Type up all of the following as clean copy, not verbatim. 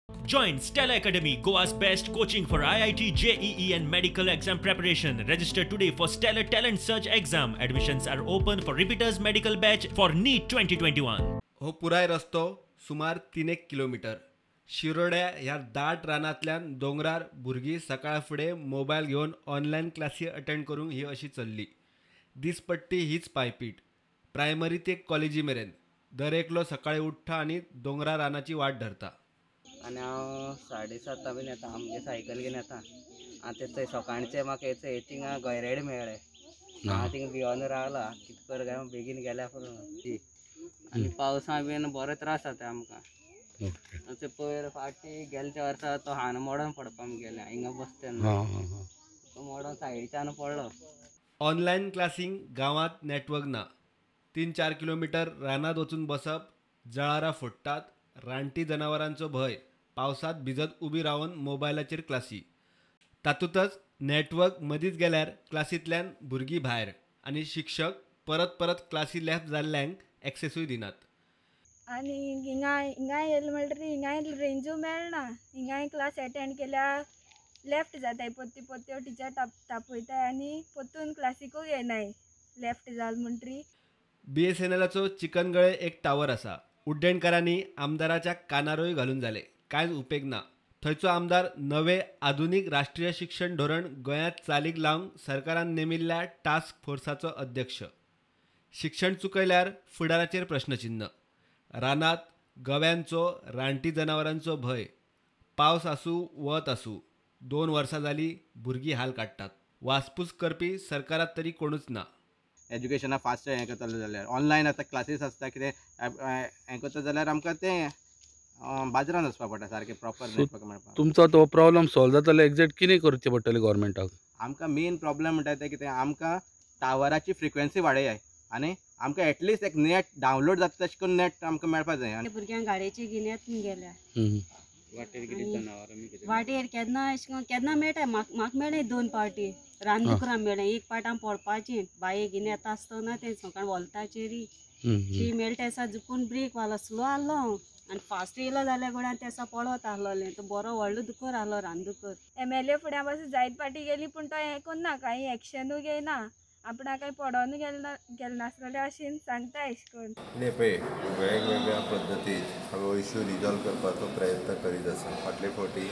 Join Stella Academy, Goa's best coaching for IIT, JEE and medical exam preparation. Register today for Stellar Talent Search exam. Admissions are open for repeaters medical batch for NEET 2021. हो पुराय रस्तो सुमार 3 kilometre. शिरोड्या ह्या दाट रानांतल्यान दोंगरार भुरगीं सकाळ फुडें मोबायल घेवन ऑनलायन क्लासी अटेंड करूंक ही अशी चल्ली. दिसपट्टी हीच पायपीट. प्रायमरी ते कॉलेजी मेरेन दर एकलो सकाळी उठ्ठा आनी दोंगरा रानाची वाट धरता. आनी हांव 7:30 बीन येता, आमगे सायकल घेवन येता. आनी ते सकाळचे म्हाका थंय थिंगा गैरेड मेळ्ळे, हांव थिंगा भियोन रावला, कितें कर काय बेगीन गेल्या पुरो. आनी पावसा बीन बरो त्रास जाता आमकां. अशें पयर फाटीं गेल्या वर्सा तो हान मोडोन पडपा गेले हिंगा बसता तेन्ना, तो मोडोन सायडीच्यान पडलो. ऑनलायन क्लासींक गांवांत नेटवर्क ना. 3-4 किलोमीटर रानांत वचून बसप, जळारां फोडटात, रानटी जनावरांचो भंय, पावसांत भिजत उबी रावन मोबायलाचेर क्लासी. तातूंतच नेटवर्क मदींच गेल्यार क्लासींतल्यान भुरगीं भायर आनी शिक्षक परत परत क्लासी लेफ्ट जाल्ल्यांक एक्सेसूय दिनात. आनी हिंगा हिंगाय येयलें म्हणटरी हिंगाय रेंजूय मेळना. हिंगाय क्लास एटेंड केल्यार लेफ्ट जाताय, पोत्ती पोत्त्यो टिचर तापयताय आनी पोत्तून क्लासीकूय येनाय लेफ्ट जाल म्हणटरी. BSNLाचो चिकनगळे एक टावर आसा. उड्डेणकारांनी आमदाराच्या कानारूय घालून जाले, कांयच उपेग ना. थंयचो आमदार नवे आधुनीक राष्ट्रीय शिक्षण धोरण गोंयांत चालीक लावंक सरकारान नेमिल्ल्या टास्क फोर्साचो अध्यक्ष. शिक्षण चुकयल्यार फुडाराचेर प्रश्नचिन्ह. रानांत गव्यांचो, रानटी जनावरांचो भंय. पावस आसूं वत आसूं, 2 वर्सां जालीं भुरगीं हाल काडटात. वासपूस करपी सरकारांत तरी कोणूच ना. एज्युकेशना फास्ट हें करतलो जाल्यार ऑनलायन आतां क्लासीस आसता, कितें हें करता जाल्यार आमकां तें बाजारान वचपा पडटा सारकें प्रॉपर नेटवर्क मेळपाक. तुमचो तो प्रॉब्लम सॉल्व जातलो एक्झॅक्ट कितें करचें पडटलें गव्हर्मेंटाक? आमकां मेन प्रॉब्लम म्हणटा तें कितें, आमकां टावराची फ्रिक्वेन्सी वाडयाय आनी आमकां एटलिस्ट एक नेट डावनलोड जाता तशें करून नेट आमकां मेळपाक जाय. भुरग्यांक गाडयेचे घेवन गेल्या वाटेर केन्ना अशें करून केन्ना मेळटा. म्हाका मेळ्ळें 2 पावटी रानदुकरां मेळ्ळें. एक पावट आमी पडपाचें बाये घेवन येता आसतना तें सकाळ वोलताचेर ती मेळटा दिसा जुकून ब्रेक वालो स्लो आहलो हांव आनी फास्ट येयलो जाल्यार गोड्यान ते दिसा पडत आहलोलें. तो बरो व्हडलो दुकर आहलो रानदुकर. MLA फुड्यां पासून जायत पाटी गेली पूण तो हें करना, कांय एक्शनूय घेयना, आपणाक कांय पडोन गेले नासलें अशें सांगता अशें करून. न्ही पळय, वेगवेगळ्या पद्दतीन आमी इशू रिजॉल्व करपाचो प्रयत्न करीत आसा. फाटले फावटी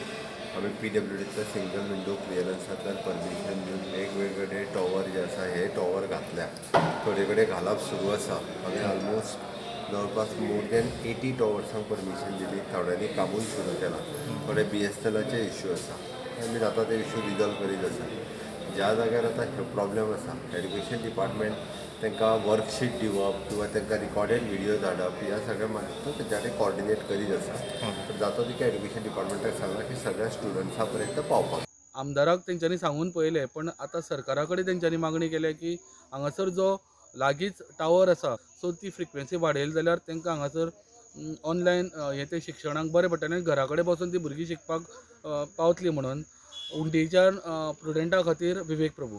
आमी PWDतल्या सिंगल विंडो क्लियरन्सांतल्यान परमिशन दिवन वेगवेगळे टॉवर जे आसा हे टॉवर घातल्या. थोडे कडेन घालप सुरू आसा. आमी ऑलमोस्ट जवळपास मोर दॅन 80 टॉवर्सांक परमिशन दिली. थोड्यांनी कामूय सुरू केलां. थोडे BSNLाचे इशू आसा, आमी जाता ते इशू रिजॉल्व करीत आसा. ज्या जाग्यार आतां हे प्रॉब्लेम आसा, एड्युकेशन डिपार्टमेंट तांकां वर्कशीट दिवप किंवा तांकां रिकॉर्डेड व्हिडियो धाडप ह्या सगळ्या मार्फत तेच्या कडेन कॉर्डिनेट करीत आसा. तर जाता तितकें एड्युकेशन डिपार्टमेंटाक सांगलां की सगळ्या स्टुडंट्सां पर्यंत पावपाक. आमदाराक तेंच्यांनी सांगून पळयलें, पण आतां सरकारा कडेन तेंच्यांनी मागणी केल्या की हांगासर जो लागींच टावर आसा सो ती फ्रिक्वेन्सी वाडयली जाल्यार तांकां हांगासर ऑनलायन हें तें शिक्षणाक बरें पडटलें आनी घरा कडेन बसून ती भुरगीं शिकपाक पावतलीं म्हणून. उंडीच्या प्रुडंटा खातीर विवेक प्रभू.